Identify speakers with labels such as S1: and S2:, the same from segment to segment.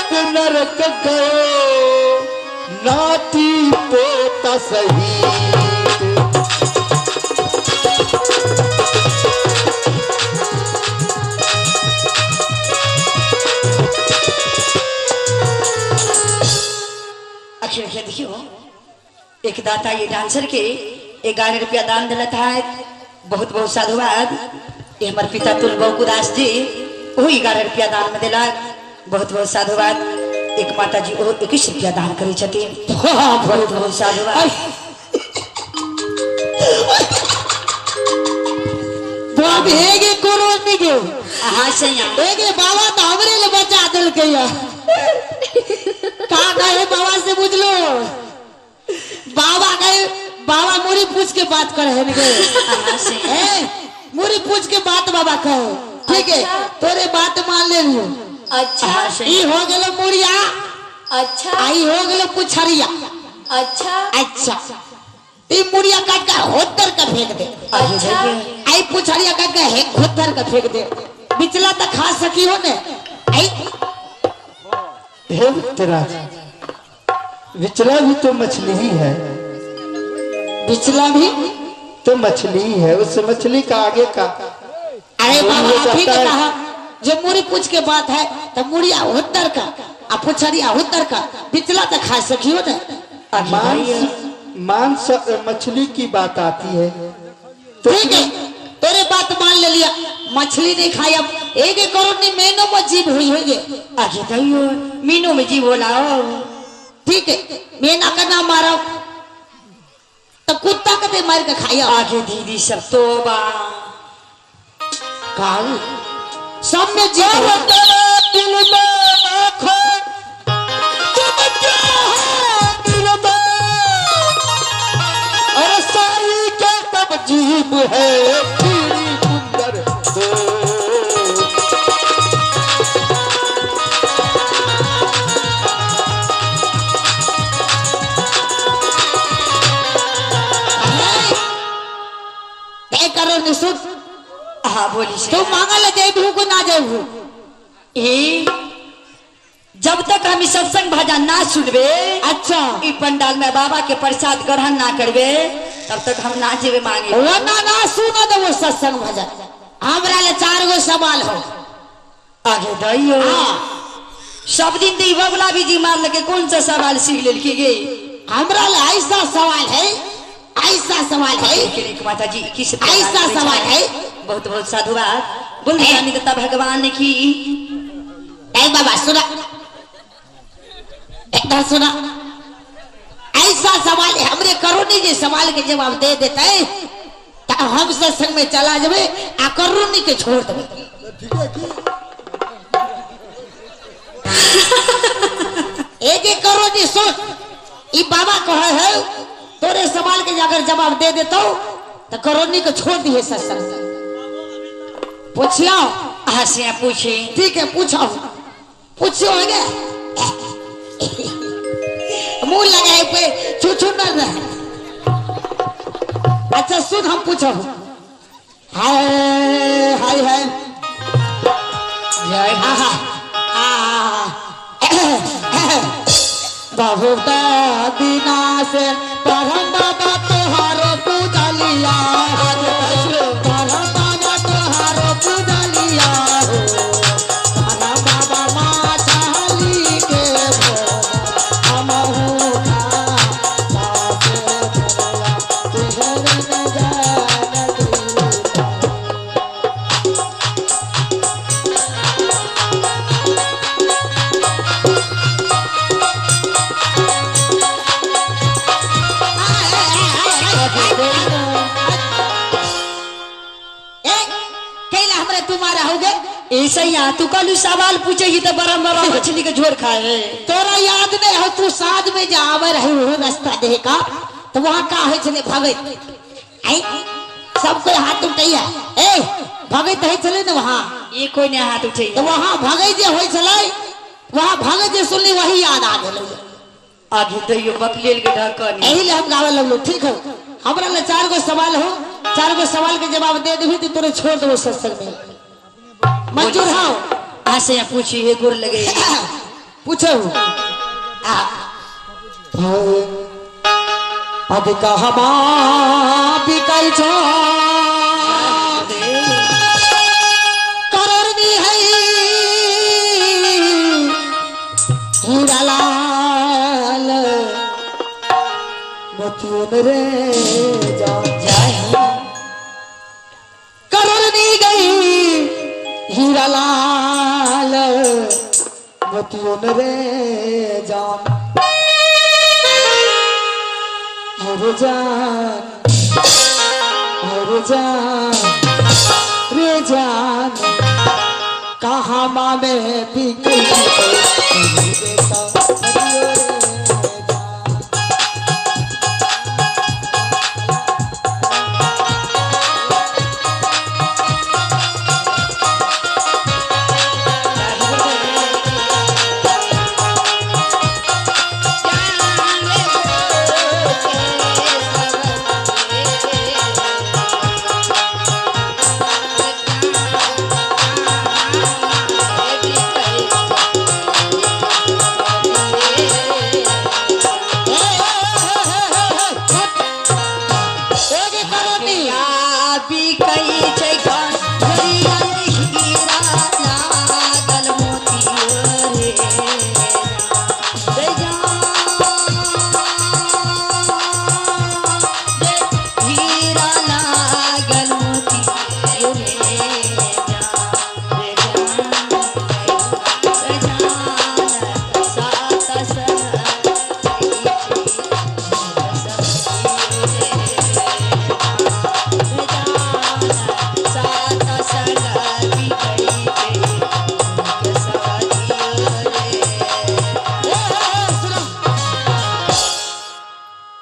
S1: दामाद नरक गयो, नाती पोता सहित।
S2: अखिल के देखियो, एक दाता ये डांसर के 11 रुपया दान दिलत है, बहुत बहुत साधुवाद। ये हमारे पिता तुल बकुदास जी वही 11 रुपया दान में दिलक, बहुत बहुत साधुवाद। एक माता जी वो 21 रुपया दान करी छथिन, बहुत बहुत साधुवाद।
S3: बाप हे गे कोनो नहीं गे।
S2: हाँ सैया।
S3: हे गे बाबा तो हमरे ले बचा देलकै या। का कहे बाबा से बुझलो, बाबा कहे बाबा मुरी पूछ के बात करे है गे।
S2: हाँ सैया।
S3: ए मुरी पूछ के बात बाबा कहे, ठीक है।
S4: अच्छा।
S3: तोरे बात मान ले लियो।
S4: अच्छा।
S2: हाँ सैया।
S3: ई हो गेलो मुरिया।
S4: अच्छा।
S3: आई हो गेलो पुछरिया।
S4: अच्छा।
S3: अच्छा, ई मुरिया काट के होतर का फेंक दे।
S4: अच्छा।
S3: आई पुछरिया काट के हे होतर का फेंक दे, बिचला तो खा सकी हो ने। आई
S1: हे भक्तराज, बिचला भी तो मछली ही है।
S3: बिचला भी
S1: तो मछली ही है, उस मछली का आगे का
S3: अरे
S1: मुरी
S3: बाबा
S1: हो
S3: ठीक
S1: जाता है।
S3: कहा, जो मुरी पूछ के बात है तो मुरिया होतर का आ पुछरिया होतर का, बिचला तो खा सकी हो ने।
S1: मांस मांस और मछली की बात आती है तो
S3: ठीक है, तेरे बात मान ले लिया, मछली नहीं खाई। अब एक एक करोड़ नहीं मीनों में जीव हुई होगी।
S2: आगे दइयो मीनों में जीव होला।
S3: ठीक है, मीना का नाम मारो तो कुत्ता कते मार के खाया।
S2: आगे दीदी सब तोबा
S3: काल सब में जीव होला।
S1: दिल में आंखों तुम क्या हो दिल में, अरे सारी के तब जीव है तेरी सुंदर दो।
S3: ए करो निसुत।
S2: हाँ बोली से।
S3: तू मांगल जाए को ना जाए।
S2: ए जब तक हम ई सत्संग भजन ना सुनबे,
S3: अच्छा,
S2: ई पंडाल में बाबा के प्रसाद ग्रहण ना करबे, तब तक हम ना जेबे मांगे।
S3: वो ना ना सुनो तो वो सत्संग भजन हमरा ले 4 गो सवाल हो।
S2: आगे दइयो।
S3: हाँ।
S2: सब दिन तो ई बबला भी जी मार लगे, कौन सा सवाल सीख लेलकी गे?
S3: हमरा ले ऐसा सवाल है, ऐसा सवाल है।
S2: एक माता जी 21
S3: ऐसा सवाल है।
S2: बहुत बहुत साधुवाद। बोल जानी दत्ता भगवान की।
S3: ए बाबा सुना, एकदम सुना, ऐसा सवाल है हमरे करुणी जी सवाल के जवाब दे देते हैं तो हम सत्संग में चला जाबे आ करुणी के छोड़ देबे। एक एक करुणी सुन, ई बाबा कहे है तोरे सवाल के अगर जवाब दे देतो तो करुणी को छोड़ दिए सत्संग। पूछियो।
S2: हाँ से पूछे।
S3: ठीक है पूछो, पूछो हो गया मुंह लगाए पे छू छू न रहे। अच्छा सुन हम पूछो। हाय हाय हाय
S2: जय।
S3: आहा आहा बहुत दिना से परम बाबा तोहारो पूजा लिया, परम बाबा तोहारो पूजा लिया हो, परम बाबा माछाली के भोग हमहू खा सासे भैया तुहरे न जान दी।
S2: ऐसे ही तू कल सवाल पूछे ही तो बड़ा बड़ा मछली के झोर खाए है।
S3: तोरा याद नहीं हो तू साँझ में जा आवे रहे हो रास्ता देखा तो वहां का है चले भगत आई सब कोई हाथ उठैया ए भगत है चले ना वहां
S2: ये कोई नहीं हाथ उठैया
S3: तो वहां भगत जे होय चले वहां भगत जे सुनली वही याद आ गेलै।
S2: आगे तो यो बकलेल के ढक्कन
S3: एही ले हम गावे लगलो। ठीक हो हमरा ले 4 गो सवाल हो, 4 गो सवाल के जवाब दे देबी तो तोरे छोड़ देबो सत्संग में। मंजूर हो?
S2: हाँ से पूछी हे गुर लगे।
S3: पूछो आ अब कहमा बिकाइ छो करोड़नी है हीरा लाल मोतियों रे जान
S2: जय हो।
S3: करोड़नी गई हीरा लाल मोतियों रे जान हर जान हर जान रे जान कहाँ मामे बिकई बेटा रे जान।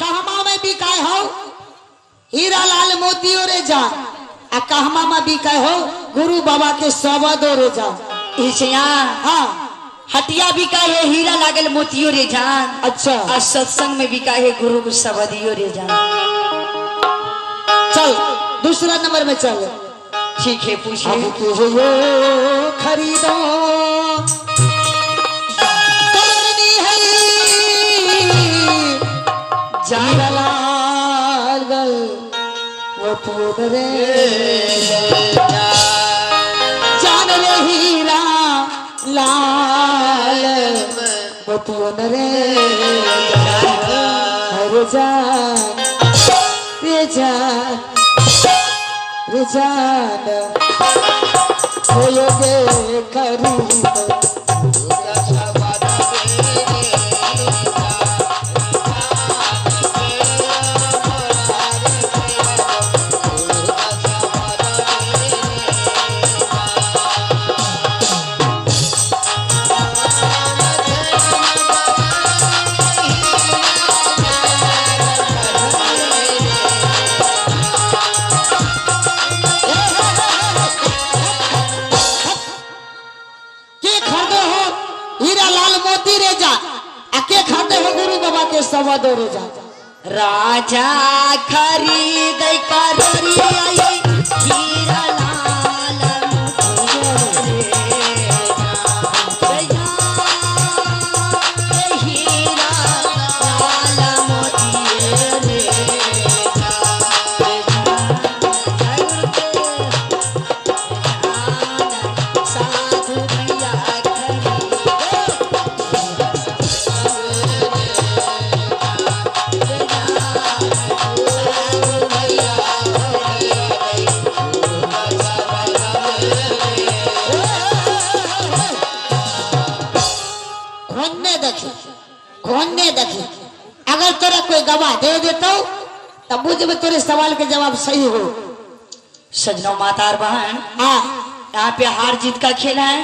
S3: कहमा में बिकाय हो हीरा लाल मोती रे जा आ कहमा में बिकाय हो गुरु बाबा के शब्द रे जा
S2: इछया
S3: हाँ
S2: हटिया बिका है हीरा लागल मोतियो रे जान
S3: अच्छा
S2: आ सत्संग में बिका है गुरु के सबदियो रे जान।
S3: चल दूसरा नंबर में चल।
S2: ठीक है पूछिए।
S3: अब के हो खरीदो करनी है
S2: जान
S3: लाल मोती रे जान रे हीरा लाल मोतियों रे हर जान रे जान रे जान होयोगे खरीद। के खरीदे हो हीरा लाल मोती रे जा आ के खरीदे हो गुरु बाबा के शब्द रे जा।
S2: राजा खरीद करोरिया हीरा लाल मोतियो रे जान, हीरा लाल मोतियो रे जान, साधु भैया
S3: खोने देखी खोने देखी अगर तोरा कोई गवाह दे देता तब बुझबे तोरे सवाल के जवाब सही हो।
S2: सजनों माता और बहन,
S3: हाँ
S2: यहाँ पे हार जीत का खेल है।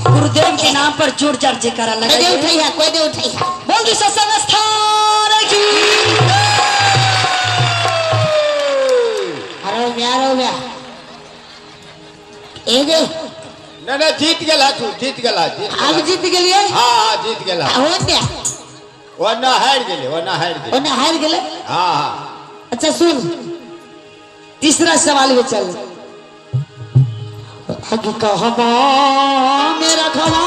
S2: गुरुदेव के नाम पर जोर जार जयकारा
S3: कोई दे
S2: लगाइए।
S3: उठाई है कोई दे उठाई है।
S2: बोल दी सत्संग स्थान की।
S3: अरे म्यारो म्या ए जे
S1: नहीं नहीं जीत गेला तू, जीत गेला, जीत गेला।
S3: हम जीत गेलिए।
S1: हाँ हाँ जीत गेला।
S3: हो गया।
S1: वो ना हार गेले, वो ना हार गेले।
S3: ओने हार गेले।
S1: हाँ हाँ।
S3: अच्छा सुन तीसरा सवाल में चल। हग कहमा मेरा खवा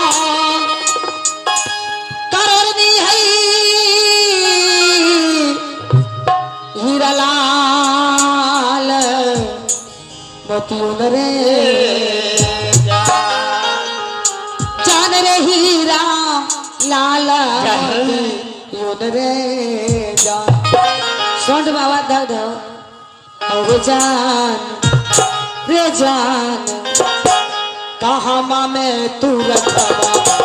S3: मोतियों रे जान रे हीरा लाला मोतियों रे जान। सोंड बाबा दर्द हो और जान रे जान, कहाँ माँ में तू रखवा।